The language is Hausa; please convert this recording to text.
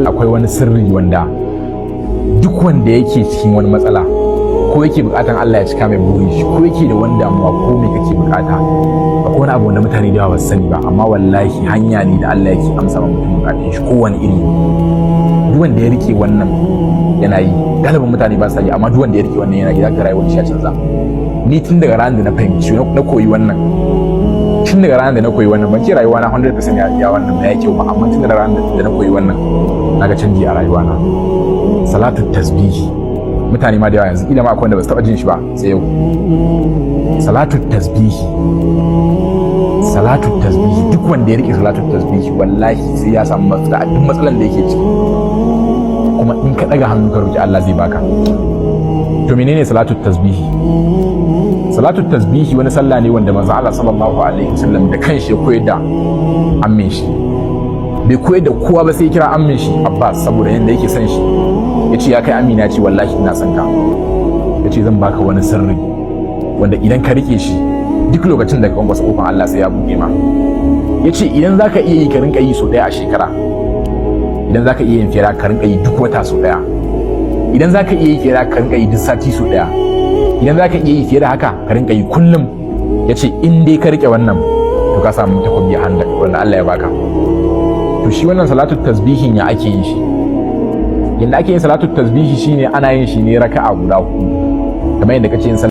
Akwai wani sirri wanda duk wanda yake cikin wani matsala, ko yake bukatan Allah ya cika mai burin shi, ko yake da wani damuwa, ko me kake bukata, akwai wani abu wanda mutane da yawa ba su sani ba, amma wallahi hanya ne da Allah yake amsa ma mutum bukatun shi, kowane iri. Duk wanda ya rike wannan yana yi, galibin mutane ba sa yi, amma duk wanda ya rike wannan yana yi, zaka rayuwar shi ya canza. Ni tun daga ranar da na fahimci, na koyi wannan, tun daga ranar da na koyi wannan, ban ce rayuwa na 100% ya wannan ba ya kyau ba, amma tun daga ranar da na koyi wannan, na ga canji a rayuwa na. Salatu tasbihi, mutane ma da yawa yanzu ila ma akwai wanda ba su taba jin shi ba sai yau. Salatu tasbihi, salatu tasbihi, duk wanda ya rike salatu tasbihi, wallahi sai ya samu mafita a duk matsalan da yake ciki. Kuma in ka daga hannu ka roki Allah, zai baka. To, menene salatu tasbihi? Salatu tasbihi wani sallah ne wanda manzo Allah sallallahu alaihi wasallam da kanshi ya koyar da ammin shi. Bai koyar da kowa ba sai ya kira ammin shi Abbas, saboda yanda yake son shi. Ya ce, "Ya kai amina," ce, "wallahi ina son ka." Ya ce, "Zan baka wani sirri wanda idan ka rike shi, duk lokacin da ka kwankwasa kofan Allah, sai ya buɗe ma." Ya ce, "Idan zaka iya yi, ka rinka yi sau ɗaya a shekara. Idan zaka iya yin fiye, ka rinka yi duk wata sau ɗaya. Idan zaka iya yi fiye, ka rinka yi duk sati sau ɗaya. Idan zaka iya yi fiye da haka, ka rinka yi kullum." Ya ce, "In dai ka rike wannan, to ka samu takobi a hannu wanda Allah ya baka." To, shi wannan salatu tasbihin, ya ake yin shi? Yanda ake yin salatu tasbihi shine ana yin shi ne raka'a guda hudu, kamar yadda kace yin sallar.